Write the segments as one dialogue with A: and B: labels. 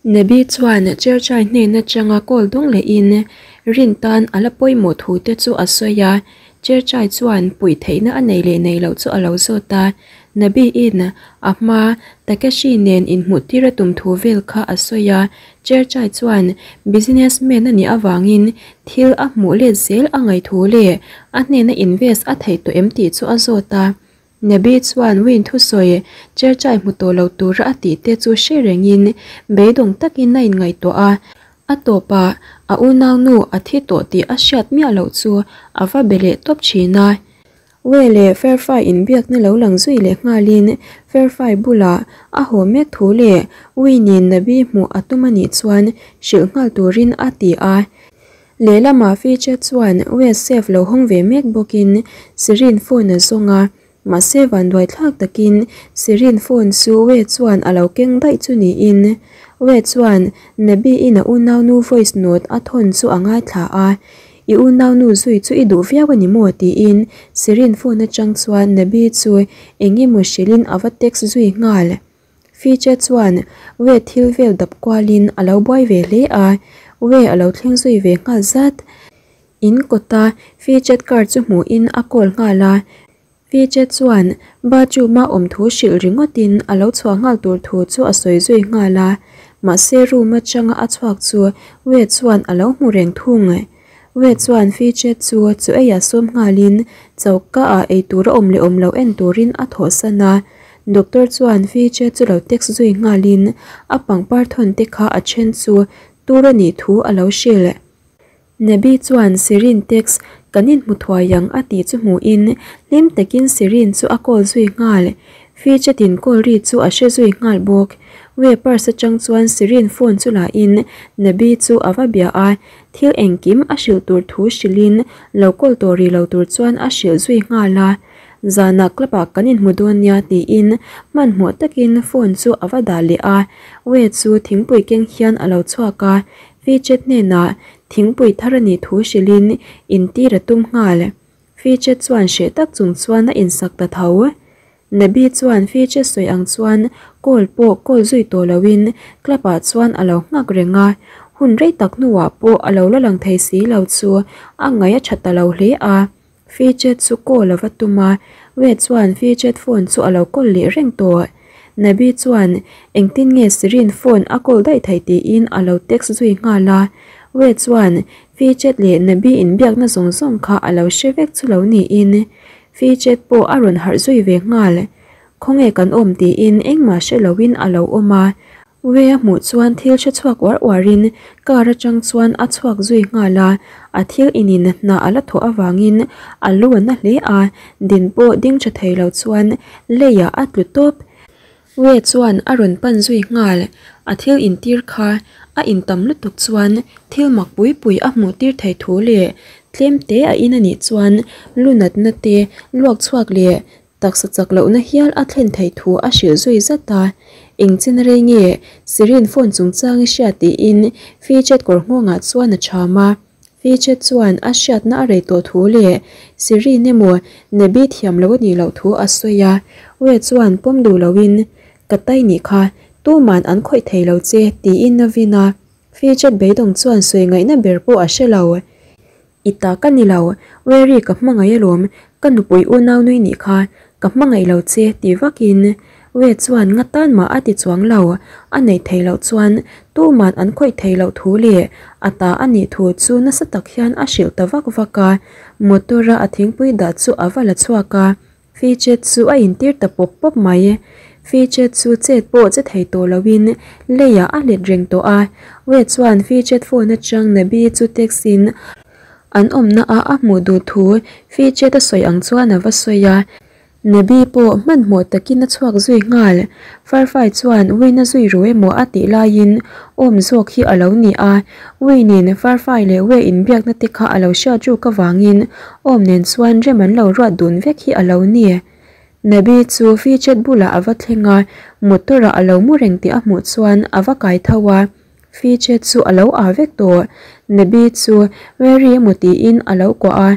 A: Nebi chuan Cherchai hnen atanga call dawng lehin rin tan a la pawimawh thu te chu a sawi a, Cherchai chuan puih theihna a nei leh nei loh chu a lo zawt a, Nabi in a hma Takeshi nen inhmuh tir a tum thu vel kha a sawi a, Cherchai chuan businessman a nih avangin thil a hmuh let zel a ngaih thu leh a hnena invest a theih tawh em tih chu a zawt a. Nabi chuan Win thusawi Cherchai hmu tawh lo tura a tih te chu hre rengin beidawng takin a inngaihtuah a, a tawpah a unaunu a thi tawh tih a hriat miah loh chu a va be leh tawp thin a. Wei leh Fairfai inbiakna lo lang zui leh nghalin Fairfai bulah a haw mek thu leh Win-in Nabi hmuh a tum a nih chuan hrilh nghal turin a ti a. Lehlamah Fiche chuan West safe lo hawng ve mek bawkin Sirin phone a zawng a, mahse vanduai thlak takin Sirin phone chu Wei chuan a lo keng daih chu niin Wei chuan Nabi-in a unaunu voice note a thawn chu a ngaithla a. I unaunu zui chu i duh viau a ni maw? tiin Sirin phone atang chuan Nabi chu eng emaw hrilhin a va text zui nghal. Fiche chuan Wei thil vel dap kualin a lo buai ve hle a, Wei a lo thleng zui ve nghal zat. In kawta Fiche car chu hmuhin a call nghal a. Fiche chuan bathroom-a awm thu hrilh ringawtin a lo chhuah nghal tur thu chu a sawi zui nghal a, mahse room atanga a chhuak chu Wei chuan a lo hmu reng thung. Wei chuan Fiche chu chu eiah sawm nghalin choka ah ei tur a awm leh awm loh en turin a thawhsan a, doctor chuan Fiche chu lo text zui nghalin a pangpar thawn te kha a then chu tur a nih thu a lo hrilh. Nebi chuan Sirin text kan inhmu thuai ang a tih chu hmuhin hlim takin Sirin chu a call zui nghal. Fichatin call ri chu a hre zui nghal bawk. Wei purse atang chuan Sirin phone chu lahin Nebi chu a va bia a, thil engkim a hrilh tur thu hrilhin lo call tawh rih lo tur chuan a hrilh zui nghal a. Zanah club ah kan inhmu dawn nia tiin hmanhmawh takin phone chu a va dah leh a. Wei chu thingpui keng hian a lo chhuak a, Fichet hnenah thingpui thar a nih thu hrilhin intir a tum nghal. Fichet chuan hreh tak chung chuan a insak ta tho. Nabi chuan Fichet sawi ang chuan call pawh call zui tawh loin club ah chuan a lo nghak reng a, hun rei tak hnuah pawh a lo la lang thei si lo chu a ngaih a tha ta lo hle a. Fichet chu call a va tum a, Wade chuan Fichet phone chu a lo call leh reng tawh. Nabi chuan engtin nge Sirin phone a call daih theih tiin a lo text zui nghal a. Wade chuan Fichet leh Nabi inbiakna zawng zawng kha a lo hre vek chu lo niin Fichet pawh a rawn harh zui ve nghal. Khawnge kan awm tiin engmah hre loin a lo awm a. Wei a hmuh chuan thil hre chhuak uar uarin car atang chuan a chhuak zui nghal a, a thil inin hna a la thawh avangin a lu a na hle a, din pawh ding tha thei lo chuan leiah a tlu tawp. Wei chuan a rawn pan zui nghal, a thil intir kha a intam lutuk chuan thil mak pui pui a hmuh tir thei thu leh tlem te a in a nih chuan lu natna te luak chhuak leh Taksa chak lohna hial a thlen theih thu a hrilh zui zat a, Eng chin rei nge Sirin phone chungchang i hria tiin Fichet kawr nghawngah chuan a cham a. Fichet chuan a hriatna a rei tawh thu leh Sirin emaw Nebi thiam lo a nih loh thu a sawi a. Wei chuan pawm duh loin, Ka tai nih kha, tuman an khawih thei lo che tiin a vin a. Fichet beidawng chuan sawi ngaihna ber pawh a hre lo. I ta ka ni lo, Wery ka hmangaih alawm, ka nupui unau nui nih kha, ka hmangaih lo che ti vakin We chuan nga tan mah a ti chuang lo, a neih theih loh chuan tuman an khawih theih loh thu leh a ta a nih thu chu nasa tak hian a hrilh ta vak vak a, motor a a thingpui dah chu a va la chhuak a, Fiche chu a intir ta pawp pawp mai. Fiche chu chet pawh che thei tawh loin leiah a let reng tawh a. We chuan Fiche phone atang Nabi chu text in an awmna ah a hmuh duh thu Fiche a sawi ang chuan a va sawi a. Nabi pawh hmanhmawh takin a chhuak zui nghal. Farfai chuan Win a zui ru emaw a tih laiin awm zawk hi a lo ni a. Win in Farfai leh We inbiakna te kha a lo hriat ruk avangin Awm nen chuan rem an lo ruat dun vek hi a lo ni. Nabi chu Fichet bulah a va thleng a, motor ah a lo mu reng tih a hmuh chuan a va kai tho a. Fichet chu a lo ah vek tawh. Nabi chu Mary emaw tiin a lo kuah a,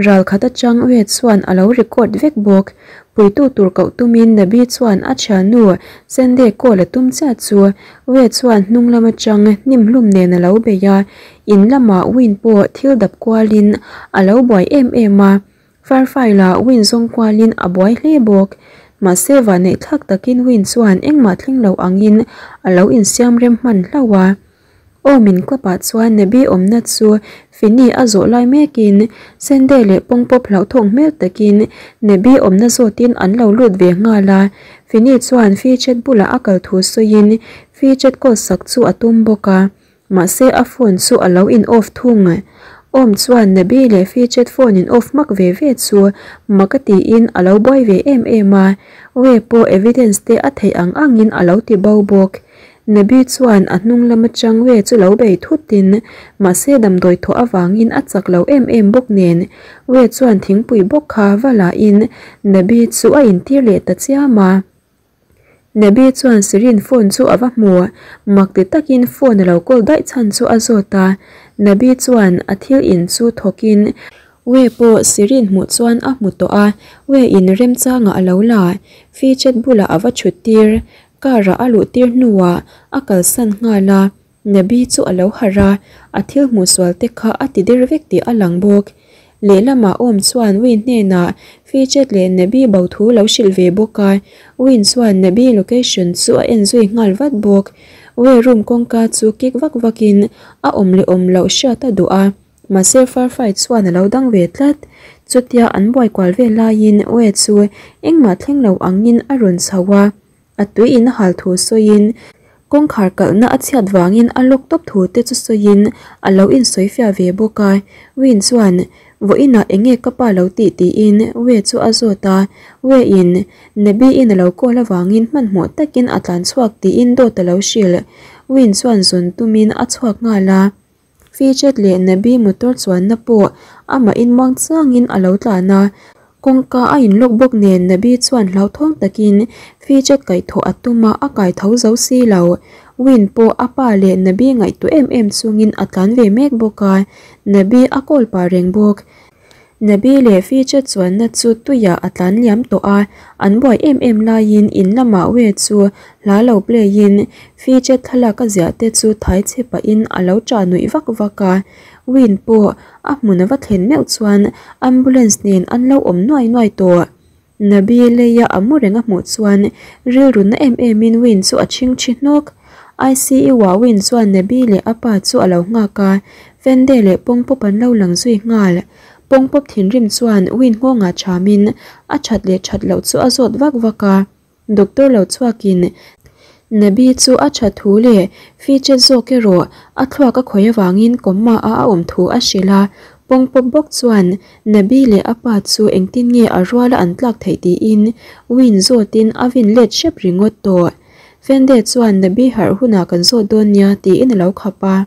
A: ral khat atang We chuan a lo record vek bawk. Puitu tur koh tumin Nabi chuan a thiannu Sende call a tum chiah chu Wei chuan hnung lam atang hnim hlum nen a lo bei a, in lamah Win pawh thil dap kualin a lo buai em em a, Firefly lah Win zawng kualin a buai hle bawk. Mahse vanneih thlak takin Win chuan engmah thleng lo angin a lo insiam rem hman hlauh a. Aw min club ah chuan Nabi awmna chu Fini a zawh lai mekin Sende leh Pawngpawp hlauhthawng hmel takin Nabi awmna zawtin an lo lut ve nghal a. Fini chuan Fitchet bulah a kal thu sawiin Fitchet call sak chu a tum bawk a. Mahse a phone chu a lo in off thung. Awm chuan Nabi leh Fitchet phone in off hmak ve ve chu mak a tiin a lo buai ve em em a. Wei pawh evidence te a theih ang angin a lo ti bo bawk. Nabi chuan a hnung lam atang Wei chu lo bei thutin, mahse damdawi thawh avangin a chak lo em em bawk nen, Wei chuan thingpui bawk kha va lahin Nabi chu a intir leh ta chiam a. Nabi chuan Sirin phone chu a va hmu, mak ti takin phone a lo call daih chhan chu a zawt a. Nabi chuan a thil in chu thawkin Wei pawh Sirin hmuh chuan a hmu tawh a, Wei in remchangah a lo la, Fitchet bulah a va thut tir. Car ah a luh tir hnuah a kalsan nghal a, Nabi chu a lo harh a, a thil hmuh sual te kha a ti der vek tih a lang bawk. Lehlamah Awm chuan Win hnenah Fitchet leh Nabi bo thu lo hrilh ve bawk a, Win chuan Nabi location chu a en zui nghal vat bawk. Wei room kawngka chu kik vak vakin a awm leh awm loh hriat a duh a, mahse Firefly chuan a lo dang ve tlat. Chutia an buai kual vel laiin Wei chu engmah thleng lo angin a rawn chho a. A tui in a hal thu sawiin, kawngkhar kalhna a chhiat vangin a lawk tawp thu te chu sawiin a lo insawifiah ve bawk a. Win chuan, Vawiinah eng nge ka pa lo tih tiin Wei chu a zawt a. Wei-in Nabi-in a lo call avangin hmanhmawh takin a tlan chhuak tiin dawt a lo hrilh. Win chuan zawn tumin a chhuak nghal a. Fitchet leh Nabi motor chuanna pawh amah in muang changin a lo tlan a, kawngka a in lawk bawk nen Nabi chuan hlauthawng takin Fitchet kaihthawh a tum a, a kaitho zo si lo. Win pawh a pa leh Nabi ngaihtuah em em chungin a tlan ve mek bawk a, Nabi a kawl pah reng bawk. Nabi leh Fitchet chuanna chu tuiah a tlan liam tawh a, an buai em em laiin in lamah Wei chu hla lo play in Fitchet thlalak a ziah te chu thai chhe pahin a lo ṭah nuih vak vak a. Win pawh a hmun a va thlen meuh chuan ambulance nen an lo awm nuai nuai tawh. Nabi leia a mu reng a hmuh chuan rilru na em emin Win chu a chhing thi hnawk. ICU-ah Win chuan Nabi leh a pa chu a lo nghak a, Fende leh Pawngpawp an lo lang zui nghal. Pawngpawp thinrim chuan Win nghawngah thamin a that leh that loh chu a zawt vak vak a. Doctor lo chhuakin Nabi chu a tha thu leh Fitchet zawk erawh a thluak a khawih avangin coma a a awm thu a hrilh a. Pawngpawp bawk chuan Nabi leh a pa chu engtin nge a ruala an tlak theih tiin Win zawtin a vin let hrep ringawt tawh. Fende chuan Nabi harh hunah kan zawt dawn nia tiin a lo khap a.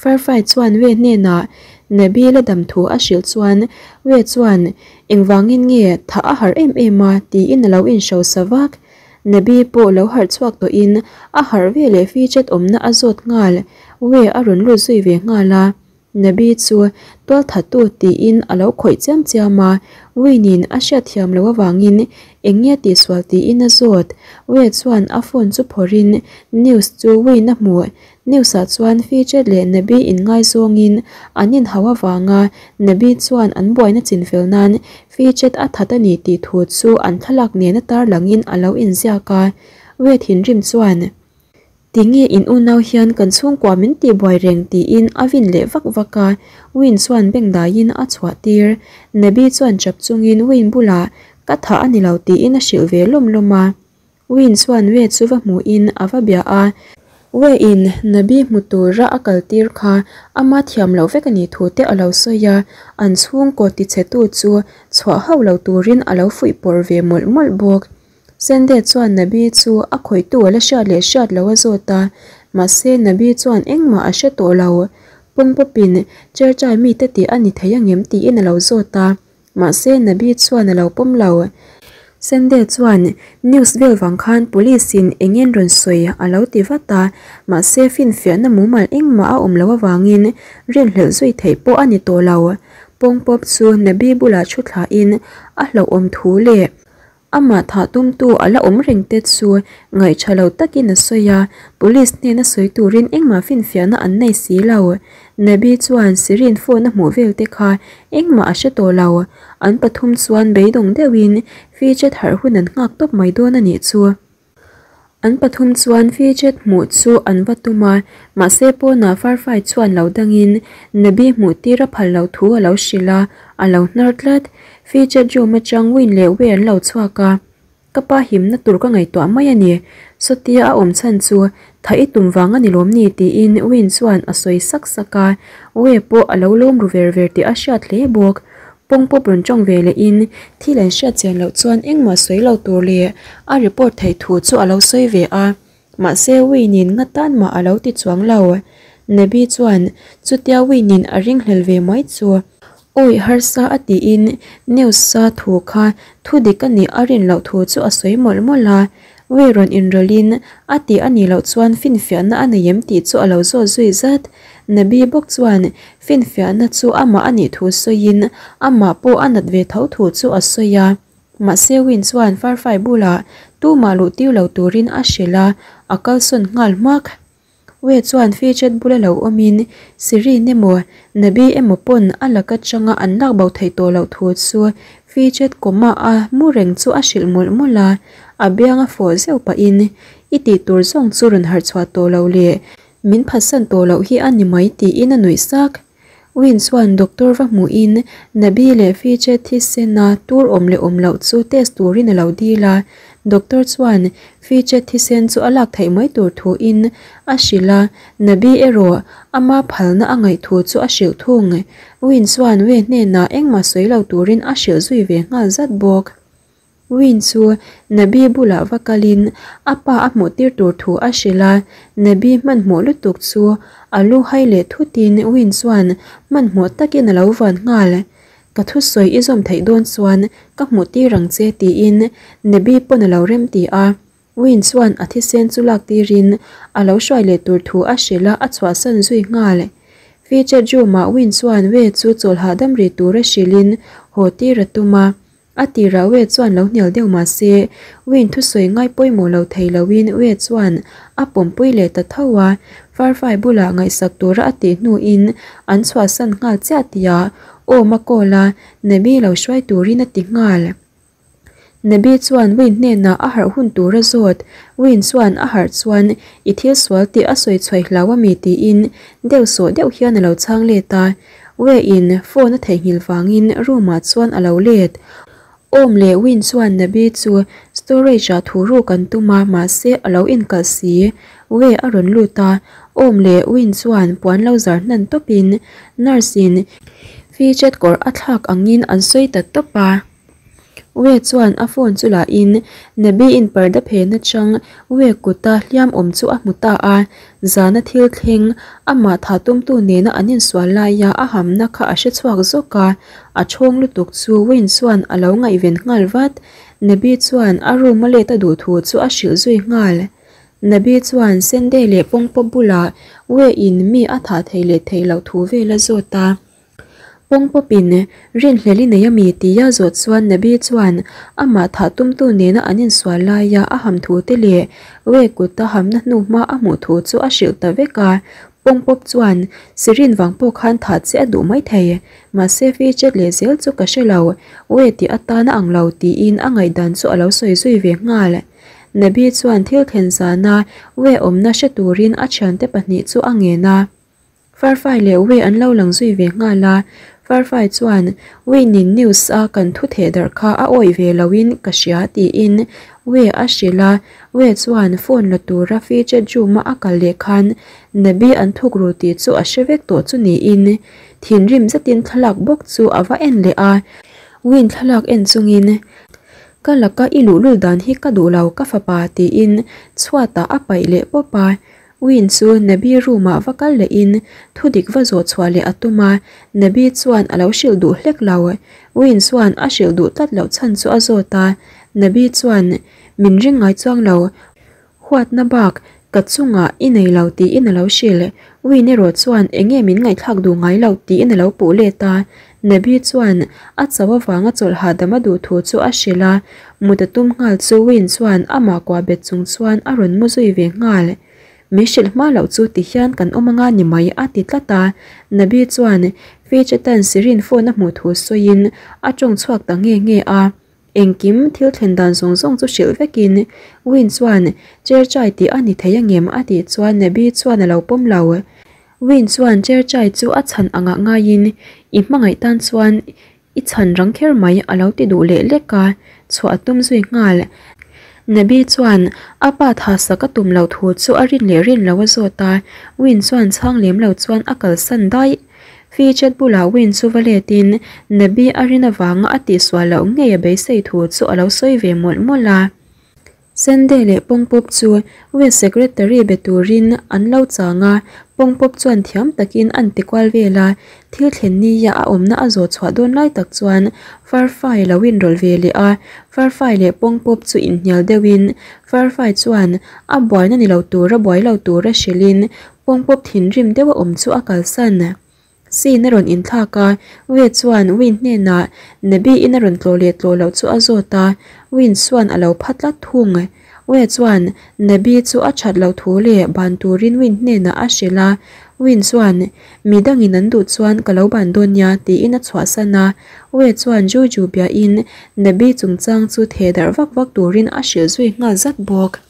A: Firefly chuan Wei hnenah Nabi la dam thu a hrilh chuan Wei chuan engvangin nge thah a harh em em a tiin a lo inhrosa vak. Nabi pawh lo harh chhuak tawhin a harh ve leh Fitchet awmna a zawt nghal. Wei a rawn lut zui ve nghal a. Nabi chu tualthattu tiin a lo khawih chiam chiam a, Win-in a hriatthiam loh avangin eng nge tihsual tiin a zawt. Wei chuan a phone chu phawrhin news chu Win a hmuh. News-ah chuan Fitchet leh Nabi inngaizawngin an inhau avanga Nabi chuan an buaina chinfel nan Fitchet a that a ni tih thu chu an thlalak nena tarlangin a lo inziak a. Wei thinrim chuan. Tinge in unau hian kan chhungkua min tih buai reng tiin a vin leh vak vak a, Win chuan beng daiin a chhuah tir. Nabi chuan chap chungin Win bulah ka thah a ni lo tiin a hrilh ve lawm lawm a. Win chuan Wei chu va hmuhin a va bia a. Wei in Nabi hmu tura a kal tir kha ama thiam loh vek a nih thu te a lo sawi a, an chhungkaw tichhetu chu chhuah hauh lo turin a lo fuih pawrh ve mawlh mawlh bawk. Sende chuan Nabi chu a khawihtu a la hriat leh hriat lo a zawt a, mahse Nabi chuan engmah a hre tawh lo. Pawngpawpin Churchai mite tih a ni thei angem tiin a lo zawt a, mahse Nabi chuan a lo pawm lo. Sende chuan news vel vang khan police in engin rawn sawi a lo ti vat a, mahse finfiahna mumal engmah a awm loh avangin rinhlelh zui theih pawh a ni tawh lo. Pawngpawp chu Nabi bulah thu thlahin a hlauhawm thu leh. Amah thah tumtu a la awm reng te chu ngaih tha lo takin a sawi a, police hnena sawi turin engmah finfiahna an nei si lo. Nabi chuan Sirin phone a hmuh vel te kha engmah a hre tawh lo. An pathum chuan beidawng deuhin Fidget harh hun an nghak tawp mai dawn a nih chu. An pathum chuan Fidget hmuh chu an va tum a, mahse pawnah Farfai chuan lo dangin Nabi hmuh tir a phal loh thu a lo hrilh a, a lo hnar tlat. Fidget room atang Win leh Wei an lo chhuak a, Ka pa himna tur ka ngaihtuah mai a ni, sawtia a awm chhan chu tha i tum vang a ni lawm ni tiin Win chuan a sawi sak sak a, Wei pawh a lo lawm ru ver ver tih a hriat hle bawk. Pawng pawp rawn tawng ve lehin thil an hriat chian loh chuan engmah sawi lo tur leh a report theih thu chu a lo sawi ve a, mahse Win-in nga tan mah a lo ti chuang lo. Nabi chuan chutia Win-in a ringhlel ve mai chu awi harsa a tiin news-a thu kha thu dik a nih a rin loh thu chu a sawi mawlh mawlh a, Wei rawn inrawlhin a tih a nih loh chuan finfiahna a nei em tih chu a lo zawt zui zat. Nabi bawk chuan finfiahna chu amah a nih thu sawiin amah pawh a nat ve tho thu chu a sawi a. Mahse Win chuan Farfai bulah tumah luh tir lo turin a hrilh a, a kalsawn nghal hmak. Wei chuan Fidget bula lo awmin Sirin emaw Nabi emaw pawn a lak atanga an lak bo theih tawh loh thu chu Fidget kawma a mu reng chu a hrilh mawlh mawlh a, a bianga fawh zeuh pahin I tih tur zawng chu rawn harh chhuah tawh loh leh Min phatsan tawh loh hi a ni mai tiin a nuih sak. Win chuan doctor va hmuhin Nabi leh Fiche thisena tur awm leh awm loh chu test turin a lo dil a. Doctor chuan Fiche thisen chu a lak theih mai tur thuin a hrilh a, Nabi erawh ama phalna a ngaih thu chu a hrilh thung. Win chuan Wei hnenah engmah sawi lo turin a hrilh zui ve nghal zat bawk. Win chu Nabi bulah va kalin a pa a hmuh tir tur thu a hrilh a, Nabi hmanhmawh lutuk chu a lu hai leh thutin Win chuan hmanhmawh takin a lo van nghal. Ka thusawi i zawm theih dawn chuan ka hmuh tir ang che tiin Nabi pawn a lo remti a, Win chuan a thisen chu lak tirin a lo hruai leh tur thu a hrilh a, a chhuahsan zui nghal. Feature room-ah Win chuan Wei chu chawlhahdam ri tura hrilhin haw tir a tum a. A tirah Wei chuan lo hnial deuh mah se, Win thusawi ngai pawimawh lo thei loin Wei chuan a pawmpui leh ta tho a, Farfai bulah ngaihsak tura a tih hnuin an chhuahsan nghal chiah tihah Awm a call a, Nabi lo hruai turin a ti nghal. Nabi chuan Win hnenah a harh hun tur a zawt, Win chuan a harh chuan i thil sual tih a sawi chhuai hlau a mi tiin deuh sawh deuh hian a lo chhang let a. Wei-in phone a theihnghilh vangin room-ah chuan a lo let. Awm leh Win chuan Nabi chu storage-ah thu ruk an tum a, mahse a lo inkalh si. Wei a rawn lut a, Awm leh Win chuan puan lo zar hnan tawpin nurse-in fidget kawr a thlak angin an sawi ta tawp a. Wei chuan a phone chu la in Nabi-in parda phen atang Wei kuta hliam awm chu a hmu ta a, zana thil thleng amah tha tumtu nena an insual laia a hamna kha a hre chhuak zawk a, a chhawng lutuk chu Wayne chuan a lo ngaihven nghal vat. Nabi chuan a room a let a duh thu chu a hrilh zui nghal. Nabi chuan Sende leh Pawngpaw bulah Wei-in mi a thah theih leh theih loh thu vel a zawt a. Pawng pawpin rinhlel i nei a mi tia zawh chuan Nabi chuan amah thah tumtu nena an insual laia a ham thu te leh Wei kuta hamna hnu hma a hmuh thu chu a hrilh ta vek a. Pawng pawp chuan Sirin vang pawh khan thah che a duh mai thei, mahse fi chet leh zel chu ka hre lo, Wei tih atana ang lo tiin a ngaihdan chu a lo sawi zui ve nghal. Nabi chuan thil thlen zana Wei awmna hre turin a thiante pahnih chu a ngen a. Farfai leh Wei an lo lang zui ve nghal a, Farfai chuan Wei nin news a kan thu theh darh kha a awih ve loin ka hria tiin Wei a hrilh a, Wei chuan phone la tura feature room a a kal leh khan Nabi an thuk ru tih chu a hre vek tawh chu niin thinrim zetin thlalak bawk chu a va en leh a, Win thlalak en chungin Ka laka i luhlul dan hi ka duh lo ka fapa tiin chhuatah a paih leh pawp a, Win chu Nabi room ah va kal lehin thudik va zawh chhuah leh a tum a, Nabi chuan a lo hrilh duh hlek lo. Win chuan a hrilh duh tlat loh chhan chu a zawt a, Nabi chuan min ring ngai chuang lo, huatna bak ka chungah i nei lo tiin a lo hrilh. Win erawh chuan enge min ngaihthlak duh ngai loh tiin a lo puh let a, Nabi chuan a chauh avanga chawlh hahdam a duh thu chu a hrilh a, mut a tum nghal chu Win chuan amah kuah bet chung chuan a rawn mu zui ve nghal. Min hrilh hma loh chu ti hian kan awm anga ni mai a ti tlat a, Nabi chuan Fichetan Sirin phone a hmuh thu sawiin a tawng chhuak ta nge nge a. Engkim thil thlen dan zawng zawng chu hrilh vekin Win chuan Cherchai tih a ni thei angem a tih chuan Nabi chuan a lo pawm lo. Win chuan Cherchai chu a chhan angah ngaiin I hmangaih tan chuan i chhan rang kher mai a lo ti duh leh lek a, chhuah a tum zui nghal. Nabi chuan a pa tha sak a tum loh thu chu a rin leh rin lo a zawt a, Win chuan chhang lem lo chuan a kalsan daih. Featured bulah Win chu va letin Nabi a rin avanga a tihsual loh ngei a beisei thu chu a lo sawi ve mawlh mawlh a. Sende leh Pawngpawp chu West Secretary be turin an lo chang a, Pawngpawp chuan thiam takin an ti kual vel a, thil thlen nia a awmna a zawh chhuah dawn lai tak chuan Farfai lo inrawlh ve leh a, Farfai leh Pawngpawp chu inhnial deuhin Farfai chuan a buaina ni lo tura buai lo tura hrilhin Pawngpawp thinrim deuh a awm chu a kalsan. Scene a rawn inthlak a, Wei chuan Win hnenah Nabi in a rawn tlawh leh tlawh loh chu a zawt a, Win chuan a lo pha tlat thung. Wei chuan Nabi chu a that loh thu leh ban turin Win hnenah a hrilh a, Win chuan Mi dangin an duh chuan ka lo ban dawn nia tiin a chhuahsan a, Wei chuan Juju biain Nabi chungchang chu theh darh vak vak turin a hrilh zui nghal zat bawk.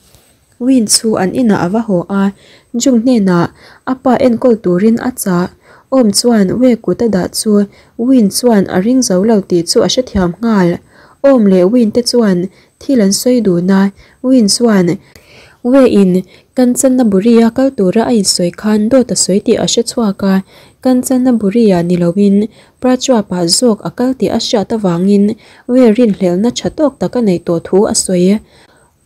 A: Win chu an inah a va haw a, Jung hnenah a pa enkawl turin a chah. Awm chuan Wei kut a dah chu Win chuan a ring zo lo tih chu a hrethiam nghal. Awm leh Win te chuan thil an sawi dun a, Win chuan Wei in Kanchanaburi-a kal tura a insawi khan dawt a sawi tih a hre chhuak a, Kanchanaburi-ah ni loin Prachuap-ah zawk a kal tih a hriat avangin Wei rinhlelhna tha tawk tak a neih tawh thu a sawi.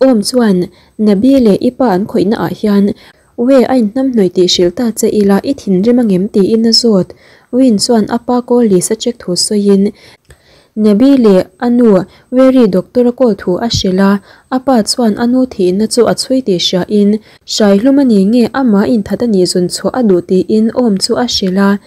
A: Awm chuan, Nabi leh i pa an khawihna ah hian Wei a inhnamhnawih tih hrilh ta che ila i thinrim angem tiin a zawt. Win chuan a pa call list a check thu sawiin Nabi leh a nu Wery doctor a call thu a hrilh a, a pa chuan a nu thihna chu a chhui tih hriain Hraihlum a ni nge amah inthat a nih zun chhuah a duh tiin Awm chu a hrilh a.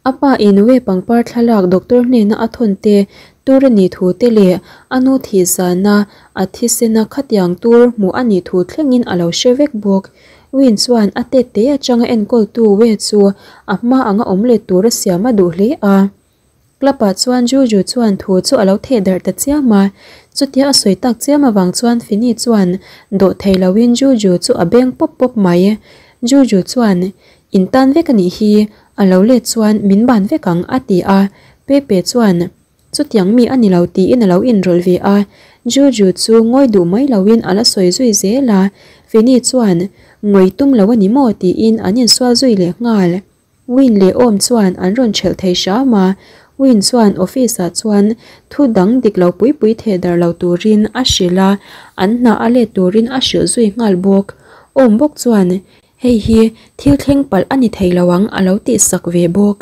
A: A pa in Wei pangpar thlalak doctor hnena a thawn te tur a nih thu te leh a nu thih zana a thisena khatiang tur hmuh a nih thu thlengin a lo hre vek bawk. Win chuan a tet te atanga enkawltu Wei chu a hma anga awm let tur a siam a duh hle a. Club ah chuan Juju chuan thu chu a lo theh darh ta chiam a, chutia a sawi tak chiam avang chuan Fini chuan dawh thei loin Juju chu a beng pawp pawp mai. Juju chuan In tan vek a nih hi, a lo let chuan min ban vek ang a ti a, Pepe chuan chutiang mi a ni lo tiin a lo inrawlh ve a, Juju chu ngawi duh mai loin a la sawi zui zel a, Fini chuan ngawi tum lo a ni maw tiin an insual zui leh nghal. Win leh Awm chuan an rawn ṭhelh thei hram a, Win chuan office ah chuan thu dang dik lo pui pui theh darh lo turin a hrilh a, an hna a let turin a hrilh zui nghal bawk. Awm bawk chuan Hei hi thil thleng palh a ni thei lo ang a lo tihsak ve bawk.